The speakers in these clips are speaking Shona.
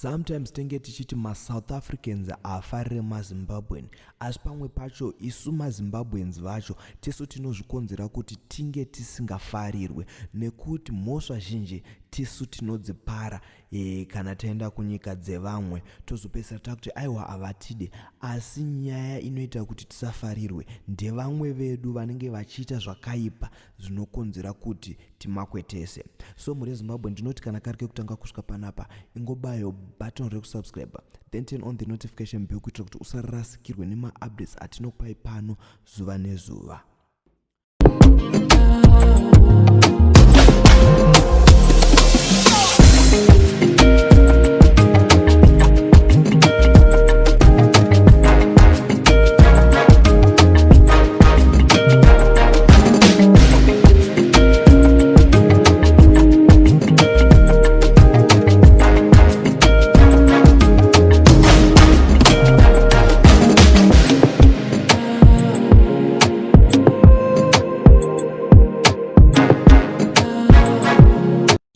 Sometimes tenge tichiti maSouth Africans haafarire maZimbabwean asi pamwe pacho isu maZimbabweans vacho tisu tinozvikonzera kuti tinge tisingafarirwe nekuti mhosva zhinji tisu tinodzipara e, kana taenda kunyika dzevamwe tozopedzisira takuti aiwa havatide asi nyaya inoita kuti tisafarirwe ndevamwe vedu vanenge vachiita zvakaipa zvinokonzera kuti timakwe tese. So mhuri yeZimbabwe ndinoti kana kari kekutanga kusvika panapa ingobayo button rekusubscribe then turn on the notification bell kuitira kuti usarasikirwe nemaupdates atinokupai pano zuva nezuva.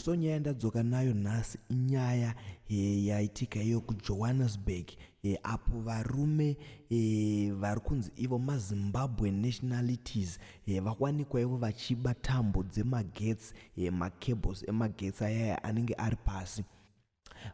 So nyaya yandadzoka nayo nhasi inyaya eh, yaitika iyo kuJohannesburg eh, apo varume eh, vari kunzi ivo maZimbabwe nationalities eh, vawanikwa ivo vachiba tambo dzemagetsi eh, macables emagetsi ayaya anenge ari pasi.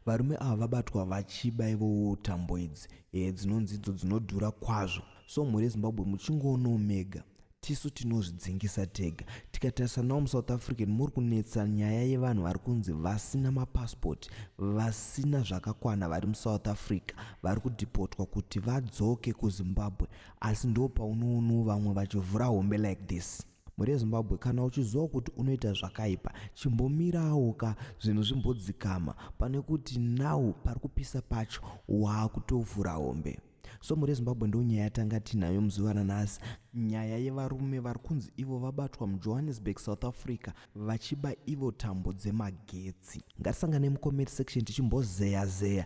Varume ava vabatwa vachiba ivo tambo idzi eh, dzinonzi idzo dzinodhura kwazvo. So mhuri yeZimbabwe muchingoonawo mega tisu tinozvidzingisa tega. Tikatarisa now muSouth African muri kunetsa nyaya yevanhu vari kunzi vasina mapassport, vasina zvakakwana vari muSouth Africa vari kudhipotwa kuti vadzoke kuZimbabwe asi ndopaunoonawo vamwe vachivhura hombe like this. Mhuri yeZimbabwe kana uchiziva kuti unoita zvakaipa chimbomirawo ka zvinhu zvimbodzikama pane kuti now pari kupisa pacho waakutovhura hombe. So mhuri yeZimbabwe ndonyaya yatanga tinayo muzuva ranhasi, nyaya yevarume vari kunzi ivo vabatwa muJohannesburg, South Africa vachiba ivo tambo dzemagetsi. Ngatisangane mucomment section tichimbozeya zeya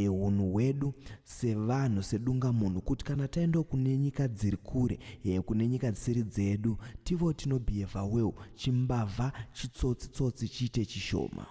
hunhu hwedu sevanhu sedungamunhu kuti kana taendawo kune nyika dziri kure kune nyika dzisiri dzedu tivo tinobehave well, chimbavha chitsotsi tsotsi chiite chishoma.